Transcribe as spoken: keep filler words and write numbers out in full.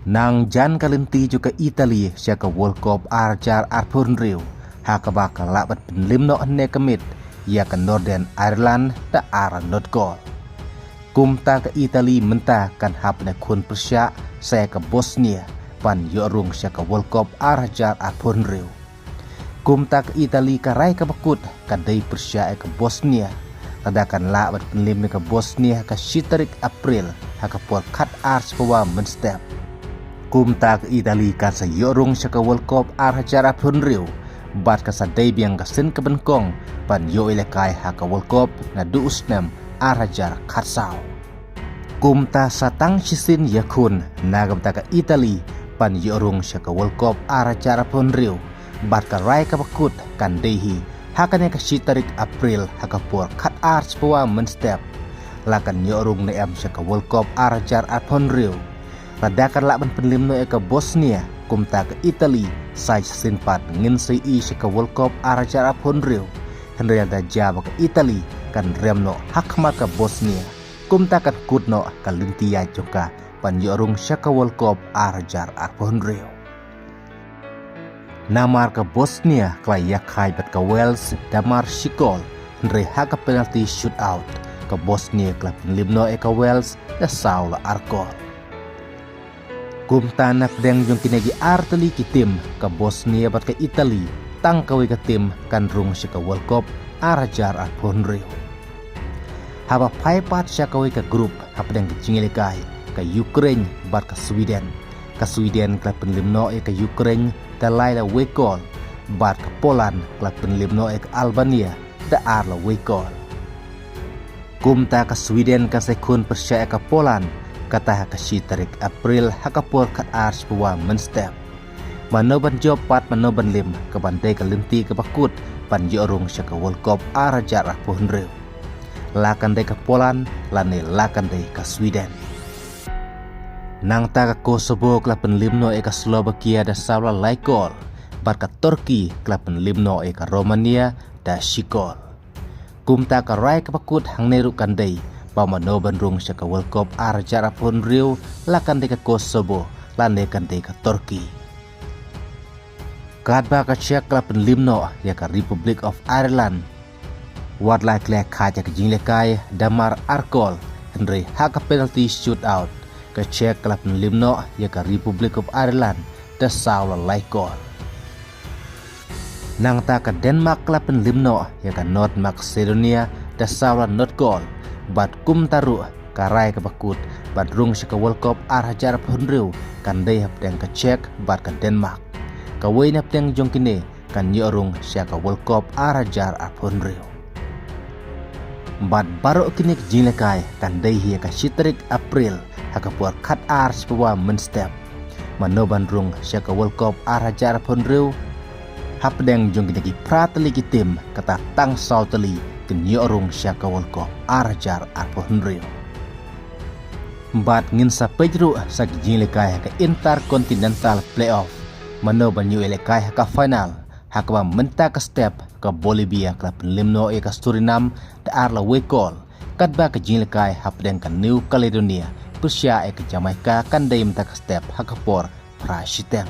Nang jan ka lynti jong ka Italy sha ka World Cup ar hajar arphew hynriew, ha kaba ka lah ban pynliem noh hynne ka miet ïa ka Northern Ireland da ar la not gol. Kumta ka Italy mynta kan hap ban khun pyrshah sha ka Bosnia ban ïoh rung sha ka World Cup ar hajar arphew hynriew. Kumta ka Italy ka rai kaba kut ka dei pyrshah ïa ka Bosnia. Lada kan lah ban pynliem ïa ka Bosnia ha ka shi tarik April ha ka por khat ar spah mynstep. Kumta ka Italy kan sa ïoh rung sha ka World Cup ar hajar arphew hynriew bad ka sa dei biang ka sien kaba nyngkong ban ïoh ïalehkai ha ka World Cup naduh u snem ar hajar khatsaw. Kumta sa tang shisien ïakhun na ka bynta ka Italy ban ïoh rung sha ka World Cup ar hajar arphew hynriew bad ka rai kaba kut kan dei hi ha kane ka shi tarik April ha ka por khat ar spah mynstep. La kan ïoh rung ne em sha ka World Cup ar hajar arphew hynriew? Lada kan lah ban pynliem noh ïa ka Bosnia, kumta ka Italy sa shisien pat ngin sa ïohi sha ka World Cup ar hajar arphew hynriew. Hynrei lada jia ba ka Italy kan rem noh ha khmat ka Bosnia, kumta kan kut noh ka lynti ïaid jong ka ban ïoh rung sha ka World Cup ar hajar arphew hynriew. Namar ka Bosnia ka la ïakhaiñ bad ka Wales da mar shi gol, hynrei ha ka penalty shootout ka Bosnia ka la pynliem noh ïa ka Wales da saw la ar gol. Kumta na pdeng jong kine ki ar tylli ki tim, ka Bosnia bad ka Italy, tang kawei ka tim kan rung sha ka World Cup ar hajar arphew hynriew. Haba phai pat sha kawei ka group hapdeng ka jingïalehkai ka Ukraine bad ka Sweden. Ka Sweden ka la pynliem noh ïa ka Ukraine da lai la wei gol, bad ka Poland ka la pynliem noh ïa ka Albania da ar la wei gol. Kumta ka Sweden kan sa ïakhun pyrshah ïa ka Poland kata ha ka shi tarik April ha ka por khat ar spah mynstep. Mano ban jop bad mano ban liem ka ban dei ka lynti kaba kut ban ïoh rung sha ka World Cup ar hajar arphew hynriew. La kan dei ka Poland lane la kan dei ka Sweden. Nangta ka Kosovo ka la pynliem noh ïa ka Slovakia da saw la lai gol, bad ka Turkey ka la pynliem noh ïa ka Romania da shi gol. Kumta ka rai kaba kut hangne ruh kan dei ba mano ban rung sha ka World Cup ar hajar arphew hynriew, la kan dei ka Kosovo lane kan dei ka Turkey. Katba ka Czech ka la pynliem noh ïa ka Republic of Ireland, wat la ki la ïakhaiñ ïa ka jingïalehkai da mar ar gol, hynrei ha ka penalty shootout ka Czech ka la pynliem noh ïa ka Republic of Ireland da saw la lai gol. Nangta ka Denmark ka la pynliem noh ïa ka North Macedonia da saw la not gol, bad kumta ruh ka rai kaba kut ban rung sha ka World Cup ar hajar arphew hynriew kan dei hapdeng ka Czech bad ka Denmark. Kawei na pdeng jong kine kan ïoh rung sha ka World Cup ar hajar arphew hynriew. Bad baroh kine ki jingïalehkai kan dei hi ha ka shi tarik April ha ka por khat ar spah mynstep. Mano ban rung sha ka World Cup ar hajar arphew hynriew? Hapdeng jong kine ki phra tylli ki tim, kata tang saw tylli kin ïoh rung sha ka World Cup ar hajar arphew hynriew. Bad ngin sa peit ruh sha ki jingïalehkai ha ka Intercontinental Playoff, mano ban ïoh ïalehkai ha ka final, ha kaba mynta ka step ka Bolivia ka la pynliem noh ïa ka Suriname da ar la wei gol, katba ka jingïalehkai hapdeng ka New Caledonia pyrshah ïa ka Jamaica kan dei mynta ka step ha ka por phra shiteng.